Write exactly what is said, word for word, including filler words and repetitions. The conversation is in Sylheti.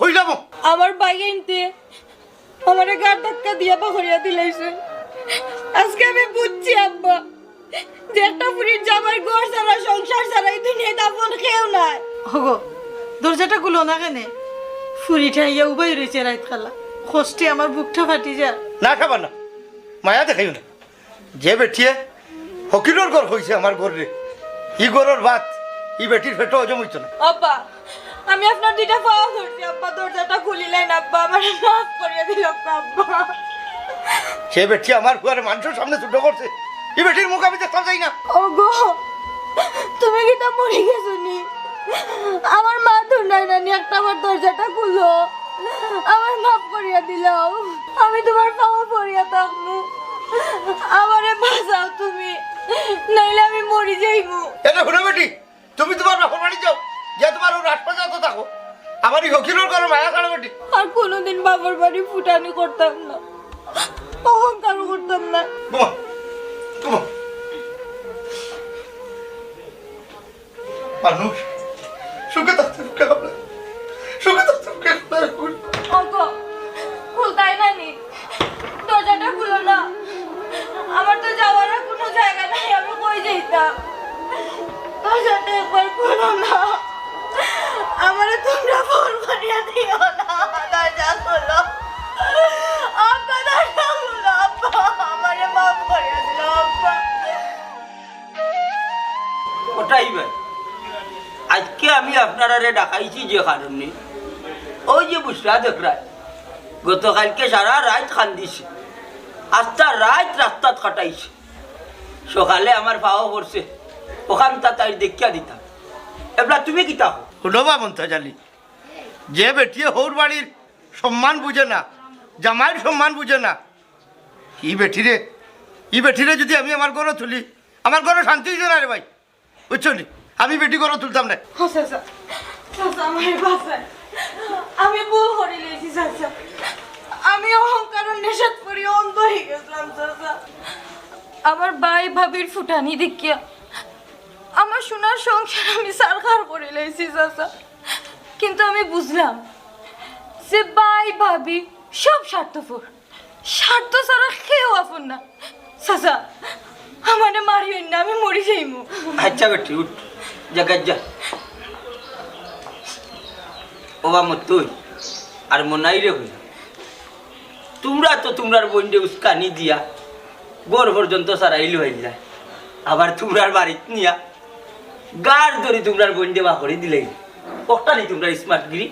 কইলাম। আমার ভাইয়াইন্তে আমারে গাড় ধাক্কা দিয়া বাহরিয়া দিলাইছে। আজকে আমি বুঝছি আব্বা, যে একটা ফুরির জামাই ঘর ছাড়া, সংসার ছাড়া এই দুনিয়াত আপন কেউ নাই। হগো, দরজাটা খুলো না কেনে? ফুরিটা আইয়া উবাই রইছে রাইত কালা। কষ্টে আমার বুকটা ফাটি যায়। না, খাবা না, মায়া দেখাইও না। যে বেটিয়ে হকিলর ঘর কইছে আমার ঘররে, ই ঘরর ভাত ই বেটির পেটো হজম অইতো না। আব্বা, আমি আপনার দুইটা পাও ধরছি আব্বা, দরজাটা খুলিলেন আব্বা, আমারে মাফ করিয়া দিলাউক্কা আব্বা। যে বেটি আমার ফুয়ারে মানষর সামনে ছোট করছে, ই বেটির মুখ আমি দেখতাম চাই না। ওগো, তুমি কিতা মরি গেছো নি? আমার মা তো নাই নানি, একটা বার দরজাটা খুলো, আমারে মাফ করিয়া দিলাও। আমি তুমার পাও পড়িয়া থাকমু, আমারে বাঁচাও তুমি, নাইলে আমি মরি যাইমু। এরে হুনো বেটি, তুমি তুমার বাপর বাড়ি যাও, গিয়া তুমার অউ রাজপ্রাসাদো থাকো। আমার ই হকিলর ঘরো মায়া ছাড়ো বেটি। আর কোনোদিন বাপর বাড়ি ফুটানি করতাম না, অহংকারও করতাম না। ঘুমা, ঘুমা। মানুষ সুখে থাকতে সুখে আমরা, সুখে থাকতে সুখে আমরা এখন। ওগো, খুলতায় না নি? দরজাটা খুলো না। আমার তো যাওয়ার আর কোনো জায়গা নাই, আমি কই যাইতাম? দরজাটা একবার খুলো না। আমারে তুমরা ফোন করিয়া দিও না। দরজা খুলো। আব্বা, দরজা খুলো, আব্বা। আমারে মাফ করিয়া দিলাও, আব্বা। ওটাই ভাই, আজকে আমি আপনারারে ডাকাইছি যে কারণে, ওই যে বুসরা দেখরায়, গতকালকে সারা রাইত কান্দিছে, আস্তা রাইত রাস্তাত কাটাইছে, সকালে আমার পাও পড়ছে, অখানতা তাইর দেখিয়া দিতাম। এবলা তুমি কিতা কও? হুনো বা মন্তাজ আলী, যে বেটিয়ে হউর বাড়ির সম্মান বুঝে না, জামাইর সম্মান বুঝে না, ই বেটিরে, ই বেটিরে যুদি আমি আমার ঘরো তুলি, আমার ঘরো শান্তি অইতো না রে ভাই, বুঝছো নি? আমি বেটি ঘরো তুলতাম না। ও চাচা, চাচা, আমারে বাঁচাইন। আমি ভুল করিলাইছি চাচা। আমি অহংকারর নেশাত পড়ি অন্ধ অইগেছিলাম চাচা। আমার ভাই ভাবির ফুটানি দেখিয়া আমার সোনার সংসার আমি ছারখার করিলাইছি চাচা। কিন্তু আমি বুঝলাম যে ভাই ভাবি সব স্বার্থপর, স্বার্থ ছাড়া কেউ আপন না। চাচা, আমারে মারিও না, আমি মরি যাইমু। আচ্ছা বেটি, উঠ, জাগাত যা। ওবা মতুই, আর মনাইরে কইলাম, তুমরা তো তুমরার বইনরে উস্কানি দিয়া ঘর পর্যন্ত ছাড়াইলাইলায়, আবার তুমরার বাড়িত নিয়া গাড় ধরি তুমরার বইনরে বাহরি দিলাইলায়। অখান নি তুমরার স্মার্টগিরি?